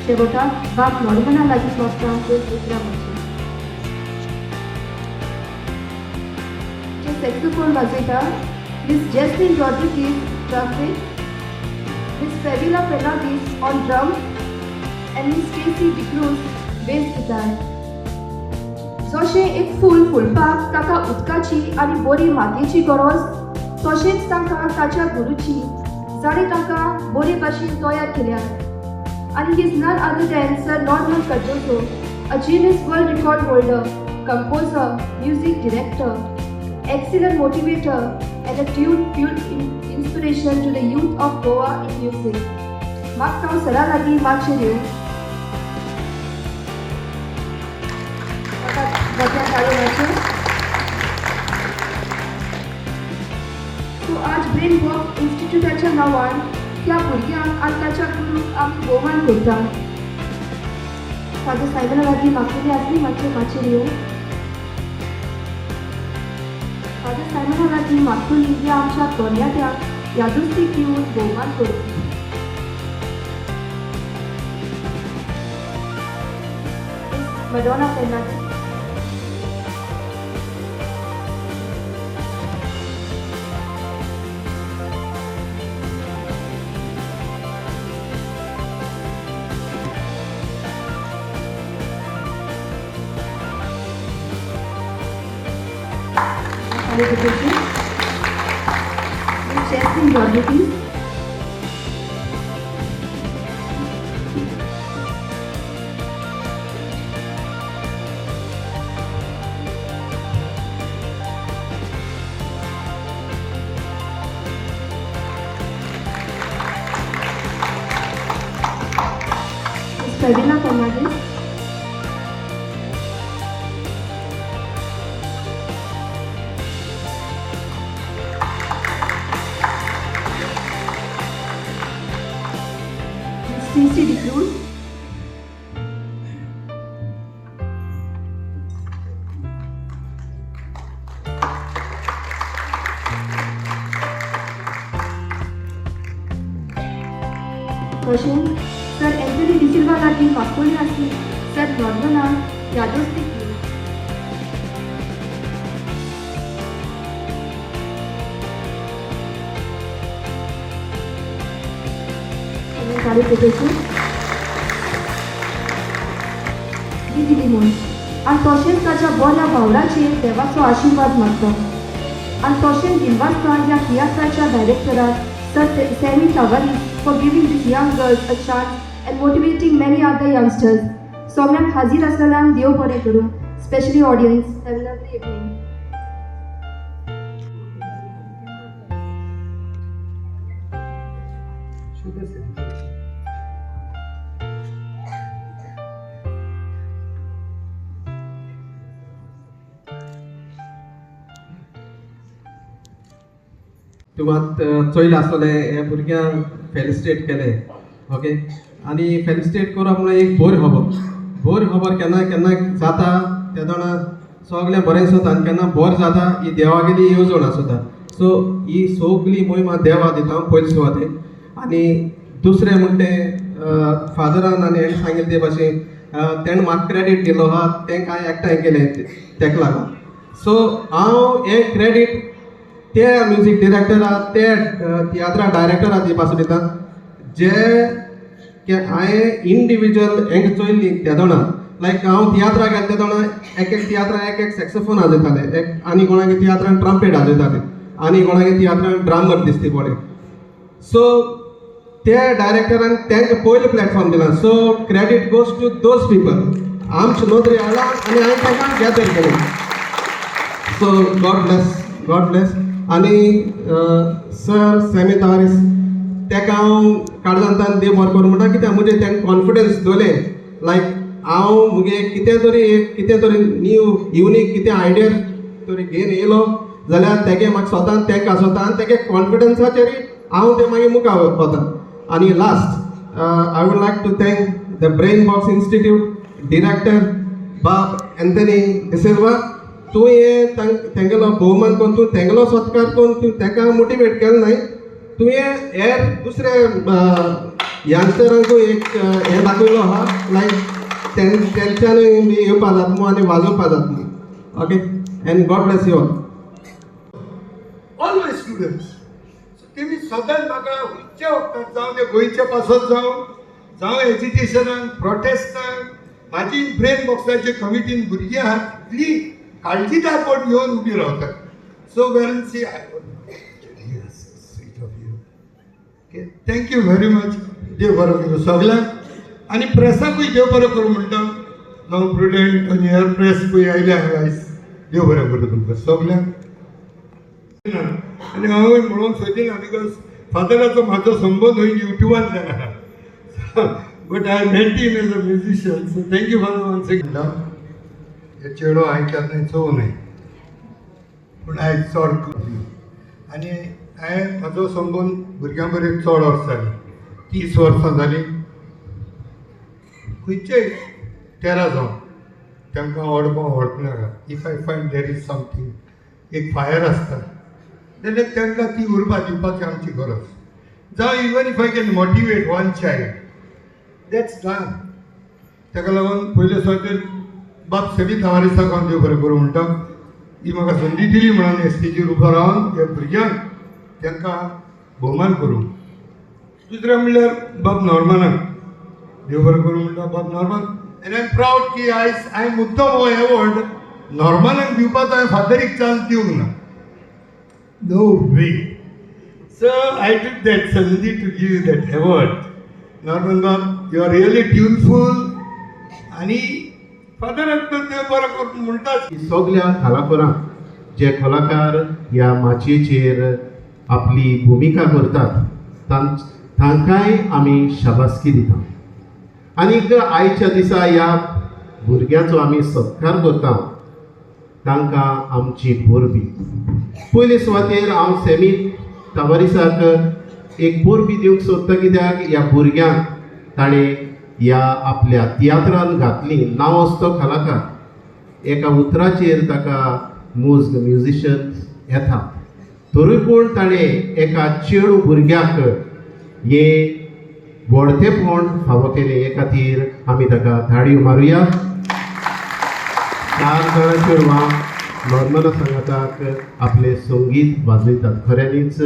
शेवटाक बाब नॉर्मना लागीं मागता दोन उतरां म्हणची. जे सॅक्सोफोन वाजयता Miss Jesslyn Rodrigues trumpet, Miss Fabiola Fernandes on drums and Miss Stacy D'Cruz bass guitar. जशें एक फूल फुलपाक ताका उदकाची आनी बरी मातयेची गरज, तशेंच तांकां ताच्या गुरूची जाणें तांकां बरे भाशेन तयार केल्यात. आनी he is none other than sir Norman Cardoso, a Guinness World Record holder, composer, music director, excellent motivator and a true inspiration to the youth of Goa in music. म्हाका हांव सरा लागीं मातशें दिवं मोठ्या ताळयो मातशें. सो आज ब्रेन बॉक्स इन्स्टिट्यूटाच्या नांवान त्या भुरग्यांक आनी ताच्या गुरूक आमी भोवमान करता. फादर सायमना लागीं मागलेली आसली मातशें मातशें येवं. फादर सायमना लागीं मागतली ह्या आमच्या तरणाट्यांक यादस्तीक दिवन भोवमान करूं. Madonna Fernandes. Miss Jasmine Rodriguez. Miss Pravina Fernandez. Stacy D'Cruz. तशेंच सर एंथनी डिसिल्वा लागीं मागतली आसली सर नॉर्मनाक यादस्तीक दिवं. दिली म्हूण आनी तशेंच ताच्या बऱ्या वावराचेर देवाचो आशिर्वाद मागता. आनी तशेंच दिनवासता ह्या तियात्राच्या डायरेक्टराक sir Sammy Tavares for giving this young girls a chance and motivating many other youngsters. सगळ्यांक हाजीर आसलेल्यांक देव बरें करूं. Specially audience, have a lovely evening. तुमकां चोयलें आसतलें हे भुरग्यांक फेलिसिटेट केलें. ओके, आनी फेलिसिटेट करप म्हणल्यार एक बरी खबर. बरी खबर केन्ना केन्ना जाता तेदोना सगळें बरें आसता आनी केन्ना बरें जाता ही देवागेली येवजण आसता. सो ही सगळी मोहिमा देवा दिता पयले सुवातेर. आनी दुसरें म्हणटा तें फादरान आनी हेणें सांगिल्लें ते भाशेन तेणें म्हाका क्रेडीट दिलो आहा तेंकां हांवें एकठांय केलें तेका लागून. सो हांव हें क्रेडीट ते म्युजीक डिरेक्टरा ते तियात्रा डायरेक्टरा ती पासून दिता जे हांवें इंडिविज्युअल हेंक चोयल्ली तेदोना. लायक हांव तियात्रा गेलें तेदोना एक एक तियात्रा एक एक सॅक्सोफोन वाजयताले, एक आनी कोणागे तियात्रान ट्रम्पेट वाजयताले, आनी कोणागे तियात्रान ड्रमर दिसती पडले. सो ते डायरेक्टरान तांकां पयलें प्लॅटफॉर्म दिलां. So credit goes to those people. आमचे नदरे हाडला आनी हांवें तांकां गॅदर केलें. So God bless, God bless. आनी सर सॅमी तावारीस ताका हांव काळजांतल्यान देव बरें करूं म्हणटा कित्याक म्हजें तांकां कॉन्फिडन्स दवरलें. लायक हांव मुगे कितें तरी एक कितें तरी न्यू युनीक कितें आयडिया तरी घेवन येयलो जाल्यार तेगे म्हाका स्वतान तांकां आसता आनी तेगे कॉन्फिडन्साचेरूय हांव तें मागीर मुखार वता. आनी last I would like to thank the Brain Box Institute director बाब एंथनी डिसिल्वा. तूं हें तेंगेलो भोवमान करून तूं तेंगेलो सत्कार करून तूं ताका मोटिवेट केलें न्हय, तुवें हेर दुसरे यंगस्टरांकूय एक हें दाखयलो आहा लायक तेंच्यानूय बी येवपा जाता मू आनी वाजोवपा जाता मू. Okay, and God bless you all. Always students. तेमी सदांच म्हाका खंयच्या वखदार जावं ते गोंयच्या पासत जावं जावं एज्युकेशनाक प्रोटेस्टाक म्हाजी ब्रेन बॉक्साचे कमिटीन भुरगीं आहात तितली काळजीदारपण घेवन उबी रावतात. So where see sweet of you. Okay, thank you very much. देव बरो करूं सगळ्यांक. आनी प्रेसाकूय देव बरो करूं म्हणटा. जावं प्रुडंट आनी हेर प्रेसकूय आयले हांगा आयज, देव बरें करूं तुमकां सगल्यांक. आनी हांव म्हणूंक सोदिना, because फादराचो म्हाजो संबंद खंय युट्युबांतल्यान आहा, but I met him as a musician, so thank you, father, once again. हे चेडो हांवें केन्नाय चोवं न्हय, पूण आयज चड आनी हांवें म्हाजो संबंद भुरग्यां बरें चड वर्सां जालीं, 30 वर्सां जालीं. खंयचेय तेरा जावं, तांकां व्हडपण व्हडपणाका, if I find there is something, एक फायर आसता जाल्यार तांकां ती उर्बा दिवपाची आमची गरज. जावं even if I can motivate one child, that's done. ताका लागून पयले सुवातेर बाब सॅमी तावारीसाक हांव देव बरें करूं म्हणटा, ही म्हाका संदी दिली म्हणून हे स्टेजीर उबो रावन ह्या भुरग्यांक तांकां भोवमान करूं. दुसरें म्हणल्यार बाब नॉर्मनाक देव बरें करूं म्हणटा. बाब Norman, and I am proud की आयज हांवें मुद्दम हो एवॉर्ड नॉर्मनाक दिवपाचो हांवें फादरीक चान्स दिवंक ना, no way. So I took that संदी to give that award. Norman Bob, you are really tuneful. आनी फादराक तर देव बरो करूं म्हणटाच. सगल्या कलाकारांक, जे कलाकार ह्या माचयेचेर आपली भुमिका करतात, तांकांय आमी शाबासकी दिता. आनीक आयच्या दिसा ह्या भुरग्यांचो आमी सत्कार करता, तांकां आमची परबी. पयले सुवातेर हांव सॅमी तावारीसाक एक परबी दिवंक सोदता, कित्याक ह्या भुरग्यांक ताणें ह्या आपल्या तियात्रान घातली. नांव असतो कलाकार, एका उतराचेर ताका मुज्ग म्युजिशन येता, तरूय पूण ताणें एका चेडू भुरग्याक हे व्हडतेपण फावो केलें. हे खातीर आमी ताका ताळयो मारुया. चार जाणां चेडवां नॉर्मना सांगाताक आपलें संगीत वाजयतात. खऱ्यांनीच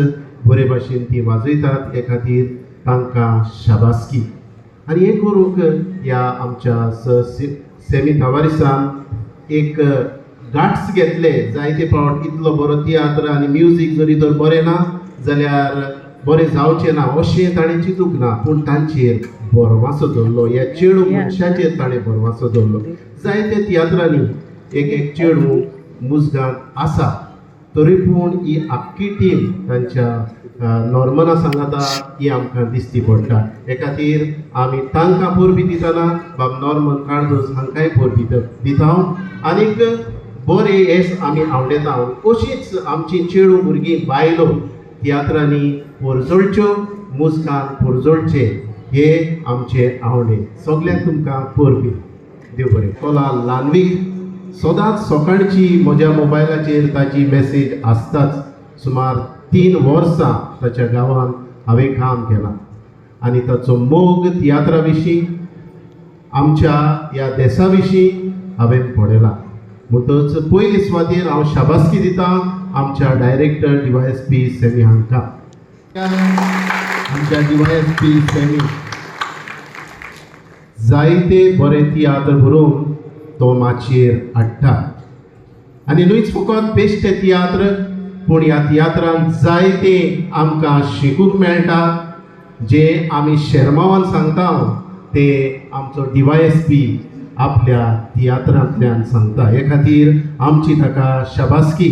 बरे भाशेन ती वाजयतात, हे खातीर तांकां शाबासकी. आनी हें करूंक ह्या आमच्या सॅमी तावारीसान एक गाट्स घेतले. जायते फावट इतलो बरो तियात्र आनी म्युजीक जरी तर बरें ना जाल्यार बरें जावचें ना अशें ताणें चिंतूंक ना, पूण तांचेर भरवासो दवरलो. ह्या चेडूं मनशाचेर ताणें भरवासो दवरलो. जायते तियात्रांनी एक एक चेडूं मुजगांत आसा, तरी पूण ही आख्खी टीम तांच्या नॉर्मना सांगाता ही आमकां दिसती पडटा. हे खातीर आमी तांकां परबी दितना बाब नॉर्मन कार्दोज हांकांय परबी दिता. आनीक बरें येस आमी आवडयता. अशीच आमची चेडूं भुरगीं बायलो तियात्रांनी पोरजोळच्यो, मुजगान पोरजोळचे, हे आमचे आवडे. सगल्यांक तुमकां परबी, देव बरें. कोला लानवीक सदांच सकाळची म्हज्या मोबायलाचेर ताची मॅसेज आसताच. सुमार 3 वर्सां ताच्या गांवांत हांवें काम केलां आनी ताचो मोग तियात्रा विशीं, आमच्या ह्या देसा विशीं हांवें पळयला. म्हणटच पयले सुवातेर हांव शाबासकी दिता आमच्या डायरेक्टर डीवायएसपी सॅमी हांकां. आमच्या डीवायएसपी सॅमी जायते बरे तियात्र बरोवन तो माचयेर हाडटा आनी न्हूच फकत बेश्टे तियात्र, पूण ह्या तियात्रान जायते आमकां शिकूंक मेळटा. जे आमी शेरमावान सांगता ते आमचो डीवायएसपी आपल्या तियात्रांतल्यान सांगता. हे खातीर आमची ताका शाबासकी.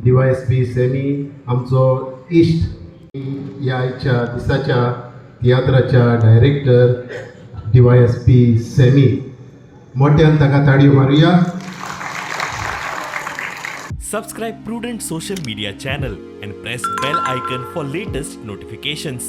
डीवायएसपी सॅमी आमचो इश्ट. ह्या आयच्या दिसाच्या तियात्राच्या डायरेक्टर डीवायएसपी सॅमी, मोठ्यान ताका ताळयो मारुया. Subscribe Prudent Social Media channel and press bell icon for latest notifications.